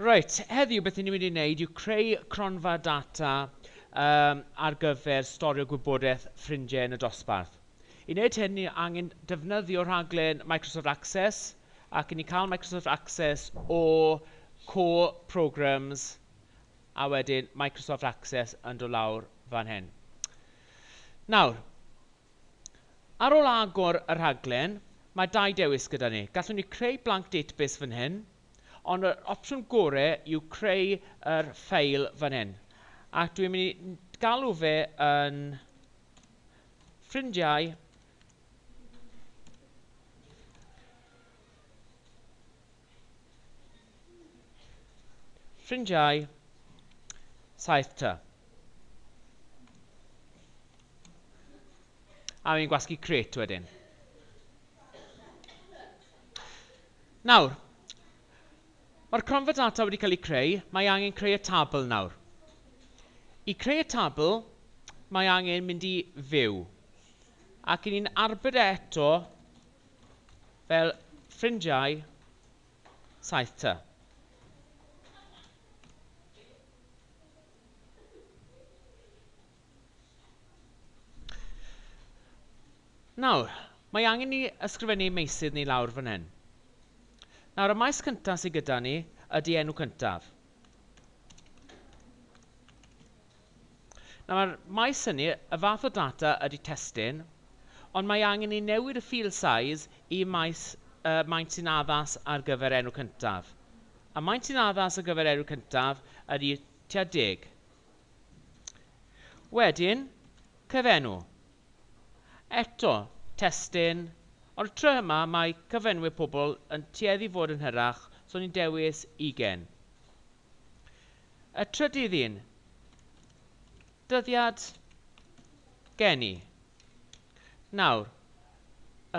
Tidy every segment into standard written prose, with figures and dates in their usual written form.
Reit, heddiw beth ni'n mynd i wneud yw creu cronfa data ar gyfer storio gwybodaeth ffrindiau yn y dosbarth. I wneud hyn, ni angen defnyddio rhaglen Microsoft Access, ac i ni cael Microsoft Access o Core Programs, a wedyn Microsoft Access yn dod lawr fan hyn. Nawr, ar ôl agor y rhaglen, mae dau dewis gyda ni. Gallwn ni creu blank database fan hyn, ond yr opsiwn gorau yw creu yr ffeil fan hyn. Ac dwi'n mynd i galw fe yn ffrindiau ffrindiau 7T. A fi'n gwasgu create wedyn. Nawr, mae'r cronfa data wedi cael ei creu, mae angen creu y tabl nawr. I creu y tabl, mae angen mynd i view. Ac i ni'n arbed e eto fel ffrindiau 7T. Nawr, mae angen ni ysgrifennu meysydd ni lawr fan hyn. Nawr, y maes cyntaf sydd gyda ni ydy enw cyntaf. Nawr, mae'r maes hynny, y fath o data ydy testun, ond mae angen ni newid y field size i maes, maint sy'n addas ar gyfer enw cyntaf. A maint sy'n addas ar gyfer enw cyntaf ydy tua 10. Wedyn, cyfenw. Eto, testun, ond y tro yma mae cyfenwau pobl yn tueddu fod yn hyrach, so ni'n dewis 20. Y trydydd un, dyddiad geni. Nawr,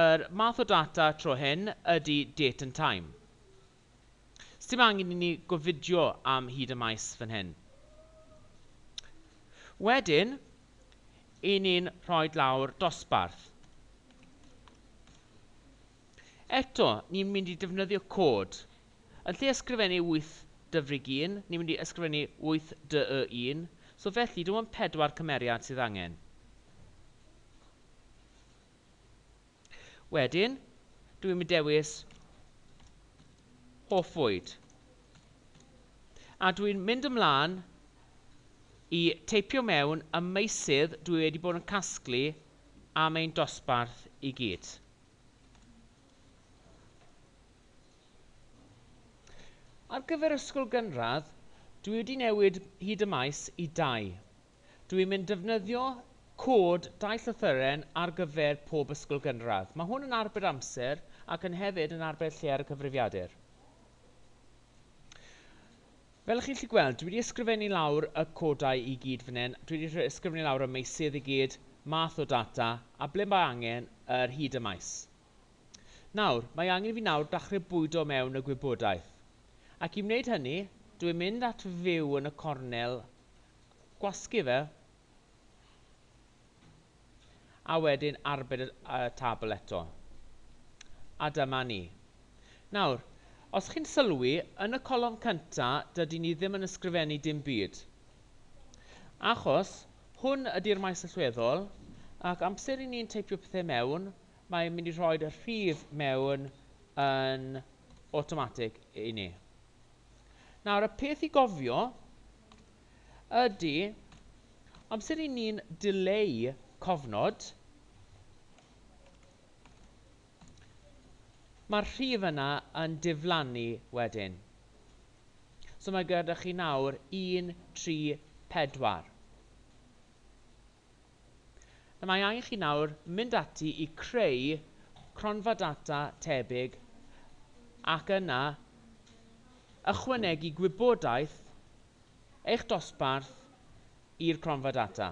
yr math o data tro hyn ydy date and time. Sdim angen i ni gofidio am hyd y maes fan hyn. Wedyn, i ni'n rhoi lawr dosbarth. Eto, ni'n mynd i defnyddio cod. Yn lle ysgrifennu 8 dyfrig 1, ni'n mynd i ysgrifennu 8 dy y 1, so felly dim ond 4 cymeriad sydd angen. Wedyn, dwi'n mynd dewis hoff fwyd. A dwi'n mynd ymlaen i teipio mewn y meysydd dwi wedi bod yn casglu am ein dosbarth i gyd. Ar gyfer ysgol gynradd, dwi wedi newid hyd y maes i 2. Dwi'n mynd defnyddio cod 2 llythyren ar gyfer pob ysgol gynradd. Mae hwn yn arbed amser ac yn hefyd yn arbed lle ar y cyfrifiadur. Fel chi'n gallu gweld, dwi wedi ysgrifennu lawr y codau i gyd fan hyn. Dwi wedi ysgrifennu lawr y meysydd i gyd, math o data, a ble mae angen yr hyd y maes. Nawr, mae angen i fi nawr dechrau bwydo mewn y gwybodaeth. Ac i wneud hynny, dwi'n mynd at view yn y cornel, gwasgu fe, a wedyn arbed y tabl eto. A dyma ni. Nawr, os chi'n sylwi, yn y colofn cyntaf, dydyn ni ddim yn ysgrifennu dim byd. Achos, hwn ydy'r maes allweddol, ac amser i ni'n teipio pethau mewn, mae'n mynd i rhoi y rhif mewn yn automatic i ni. Nawr, y peth i gofio ydy, amser i ni'n dileu cofnod, mae'r rhif yna yn diflannu wedyn. So mae gyda chi nawr 1, 3, 4. Nawr mae angen chi nawr mynd ati i creu cronfa data tebyg ac yna ychwanegu gwybodaeth eich dosbarth i'r cronfa data.